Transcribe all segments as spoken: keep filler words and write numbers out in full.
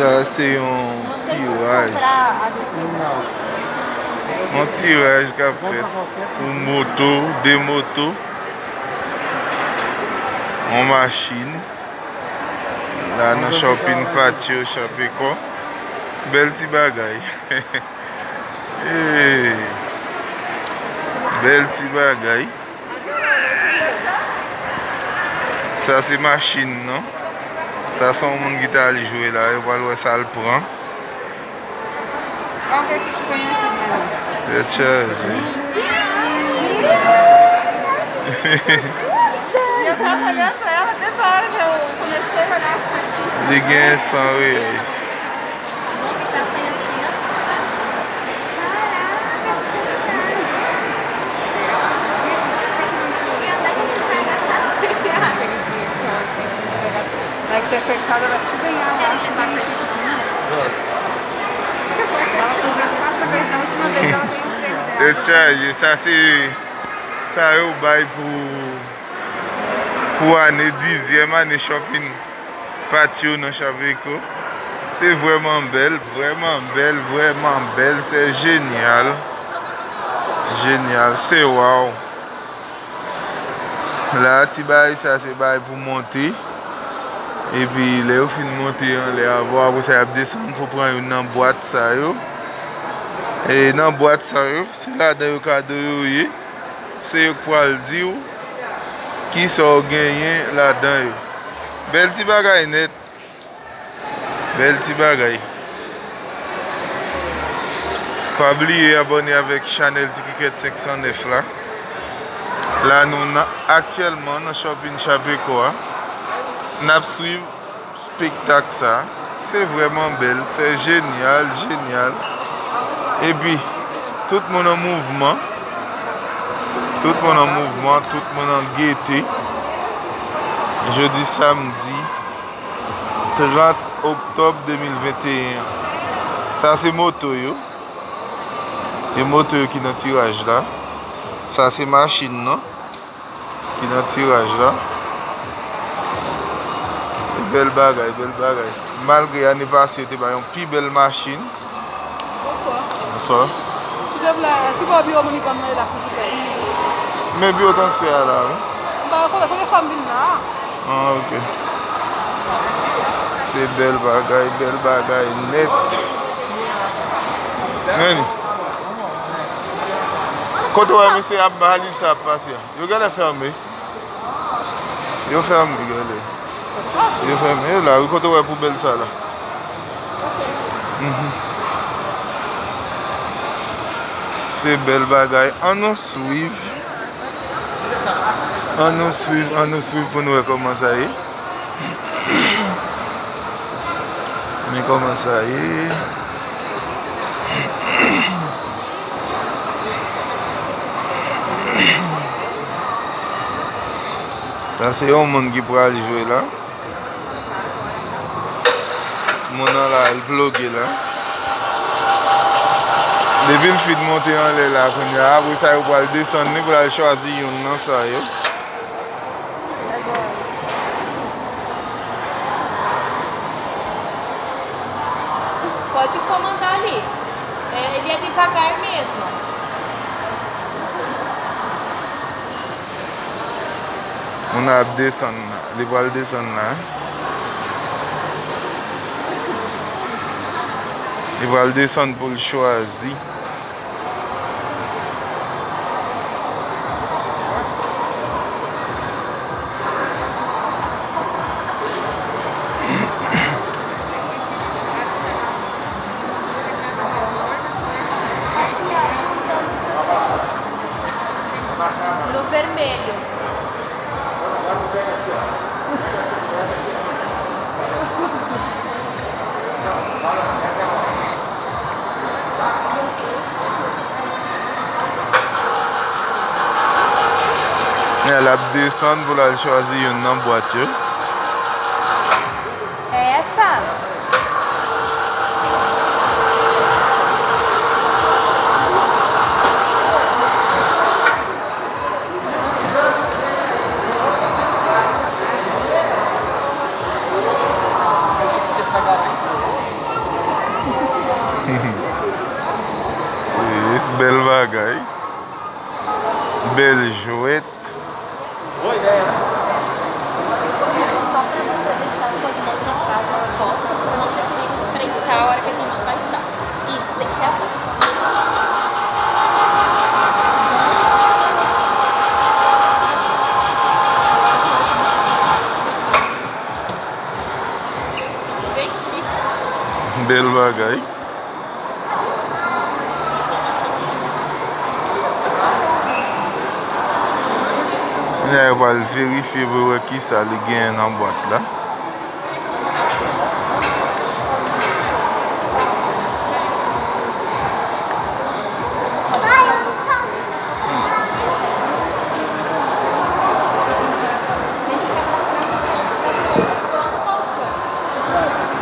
Sa se yon tiraj. Yon tiraj k ap fèt pou moto, de moto, yon machin. La nan Shopping Patio Chapecó. Bèl ti bagay. Hey. Bèl ti bagay. Sa se machin nan. Sa se yon moun ki t al jwe la. Yo pral wè sa l pran. Tèt chaje. Li gen san reais. Tèt chaje, sa se sa yo bay pou, pou ane, dizyèm ane Shopping Patio nan Chapecó. Se vrèman bèl, vrèman bèl, vrèman bèl. C'est génial. Génial, c'est wow. La, ti bagay sa, se bagay pou monte. Epi, lè yo fin monte anlè a, bon, apre sa, y ap desann pou pran youn nan bwat sa yo. E nan bwat sa yo, se ladan yo kado yo ye. Se yo k pral di w kisa w genyen ladan yo. Bèl ti bagay nèt. Bèl ti bagay. Pa bliye abòne avèk chanèl Ti Kikèt senk san nèf la. La, nou nan, aktyèlman nan Shopping Chapecó a. N ap swiv spektak sa. Se vrèman bèl. C'est génial, génial. Epi, tout moun an mouvman. Tout moun an mouvman, tout moun an gete. Jodi samdi trant oktòb de mil venteyen an. Sa se moto yo. E moto yo ki nan tiraj la. Sa se machin nan ki nan tiraj la. E bèl bagay, bèl bagay. Malgre ane pase yo te bay yon pi bèl machin. Bonswa. Bonswa. Silvouplè, ki bò biwo moun ki ban mwen la, silvouplè? Men biwo transfè a la, wi. M pa rekonèt, premye fwa m vin la. Ah, ok. Se bèl bagay, bèl bagay nèt. Men, kote w wè mesye ap ba li sa ap pase a? Yo genlè fèmen. Yo fèmen, genlè. Yo fèmen. E la, wi, kote w wè poubèl sa la? Mhm. Se bèl bagay. Ann nou swiv. Ann nou swiv, ann nou swiv pou nou wè kòman sa ye. Men kòman sa ye. Sa se yon moun ki pral jwe la. Moun nan la, l ploge la. Depi l fin monte anlè la kounye a, apre sa yo pral desann li pou l al chwazi youn nan sa yo. Pode comandar ali. É, ele é devagar mesmo. Moun nan ap desann la. Li pral desann la. Li pral desann pou l chwazi. No vermelho. L ap desann pou l al chwazi youn nan bwat yo. É essa? Bèl bagay. Bèl jwèt. Bèl bagay. Kounye a, yo pral verifye pou yo wè kisa li genyen nan bwat la.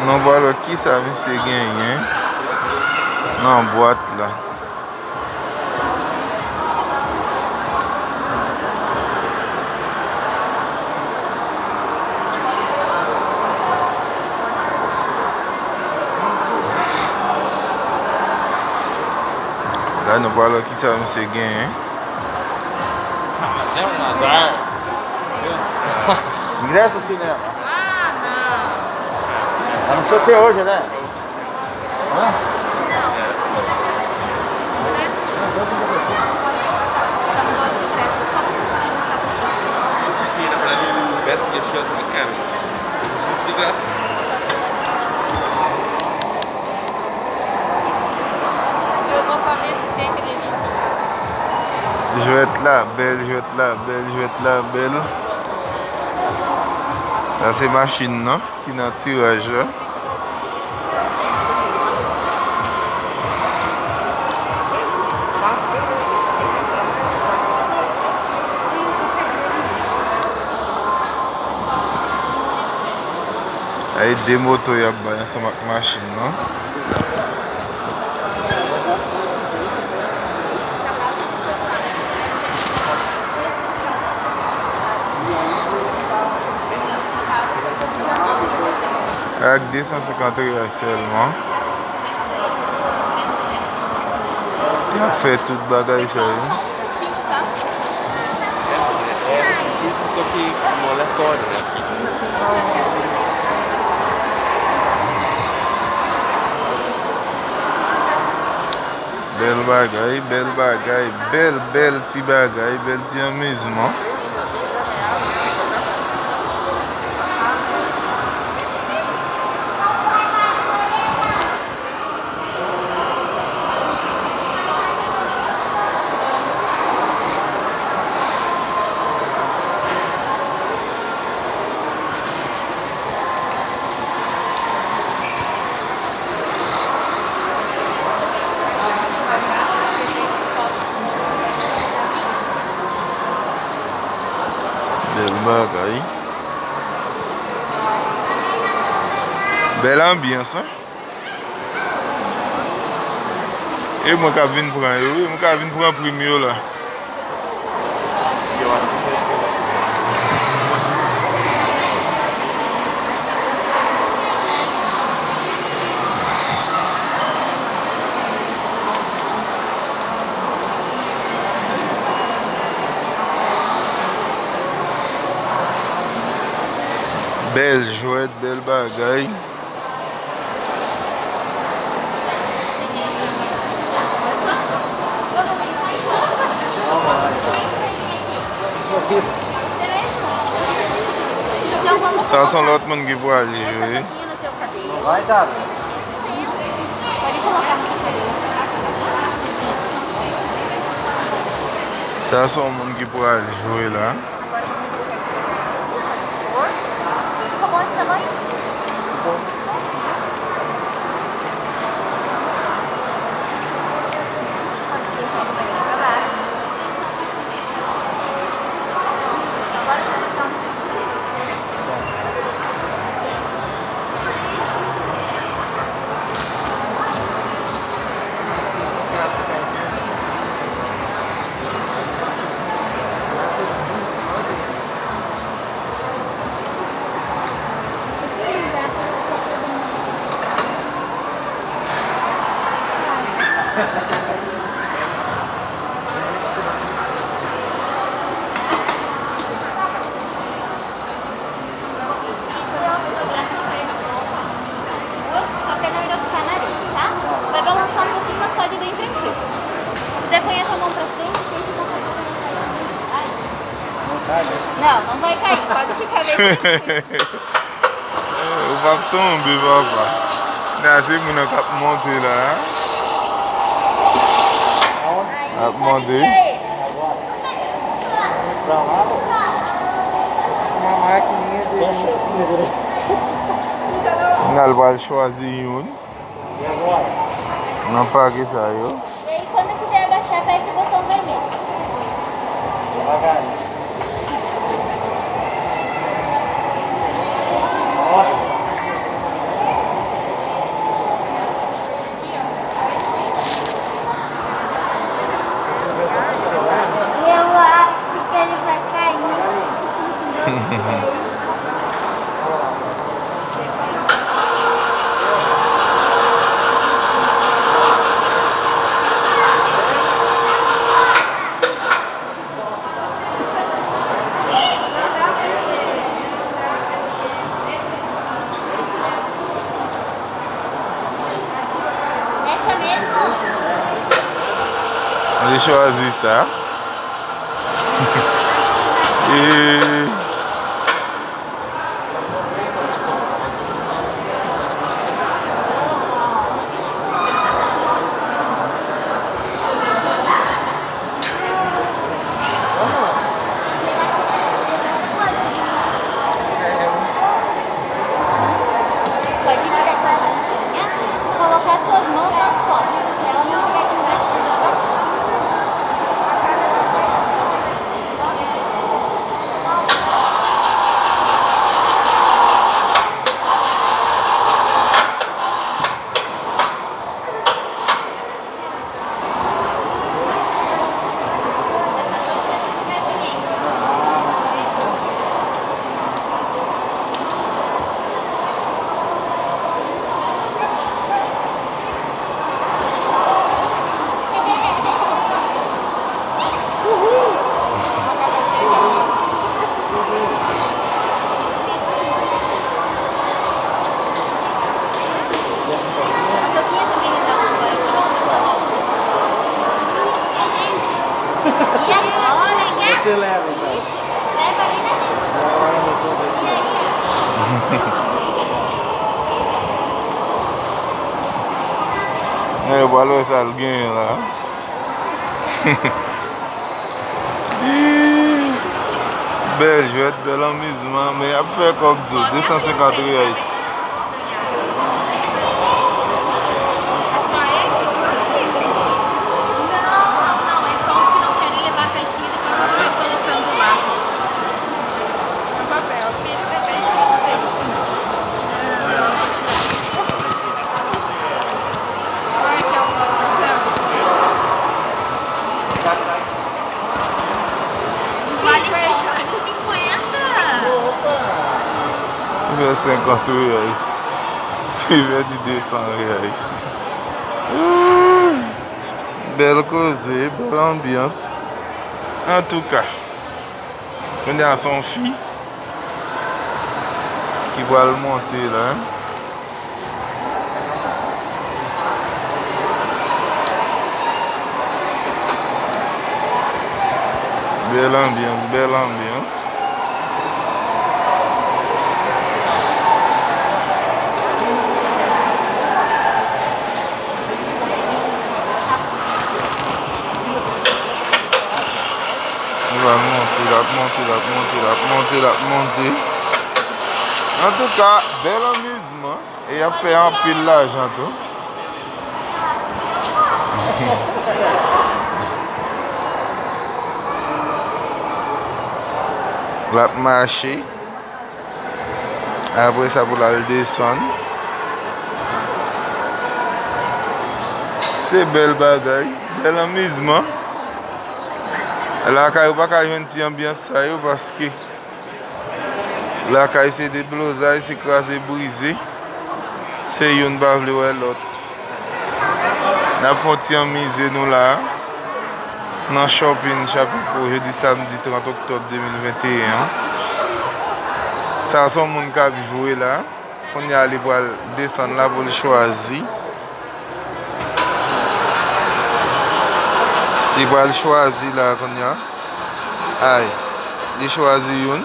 Nou pral wè kisa misye genyen nan bwat la. La, nou pral wè kisa misye genyen. Ingresso cinema. Ah, não. Não precisa ser hoje, né? Hã? São dois ingressos, só que não tem muita vontade. Aqui na Praia Beto que tinha outro cara. Isso de graça. Jwèt la bèl, jwèt la bèl, jwèt la bèl. Sa se machin nan ki nan tiraj la. Ay, de moto y ap bay ansanm ak machin nan. Ak de san senkant real sèlman. Y ap fè tout bagay sa yo. Bèl bagay, bèl bagay, bèl, bèl ti bagay, bèl ti anmizman. Bèl bagay. Bèl anbyans, en. E mwen k ap vin pran yo, wi, mwen k ap vin pran prim yo la. Bèl jwèt, bèl bagay. Sa se yon lòt moun ki pral jwe. Sa se yon moun ki pral jwe la. Ou p ap tonbe, papa. Nan se moun nan k ap monte la. Ap monte. N al pral chwazi youn. Nan pake sa yo. E aí, quando quiser abaixar, aperta o botão vermelho. Devagarinho. Eu acho que ele vai cair. Essa mesmo? Deixa eu fazer isso, tá? E Pode virar com a mãozinha, colocar as suas mãos nas costas, pra ela não ficar de baixo. Você leva, então. É, o balão é alguém lá. Ih, bèl jwèt, bèl anmizman, men y ap fè kòb tou, de san senkant reyais. Li fè senkant reyais. Li fè di de san reyais. Ooh, bèl koze, bèl anbyans. Antouka, kounye a se yon fi ki pral monte la. Bèl anbyans, bèl anbyans. Li va monte, l ap monte, l ap monte, l ap monte, l ap monte. Antouka, bèl anmizman. E y ap fè anpil lajan tou. L ap mache. Apre sa, pou l al desann. Se bèl bagay, bèl anmizman. Lakay ou pa ka jwenn ti anbyans sa yo paske lakay se deblozay, se kraze brize. Se youn pa vle wè lòt. N ap fè yon ti anmize nou la a, nan Shopping Chapico, jodi samdi trant oktòb de mil venteyen an. Sa se yon moun k ap jwe la. Kounye a, li pral desann la pou l chwazi. Li pral chwazi la kounye a. Ay, li chwazi youn.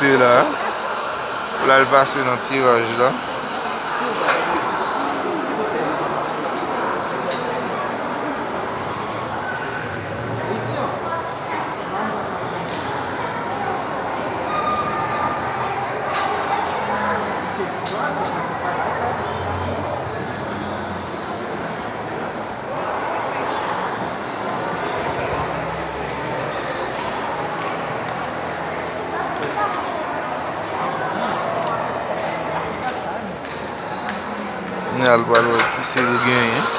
Te la, pou l al pase nan tiraj la. N al pral wè ki seri genyen.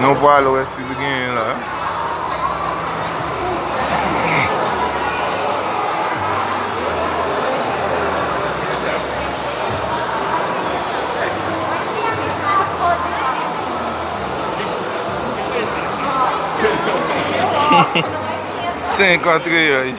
Nou pral wè si li genyen la. Senkant reyèl.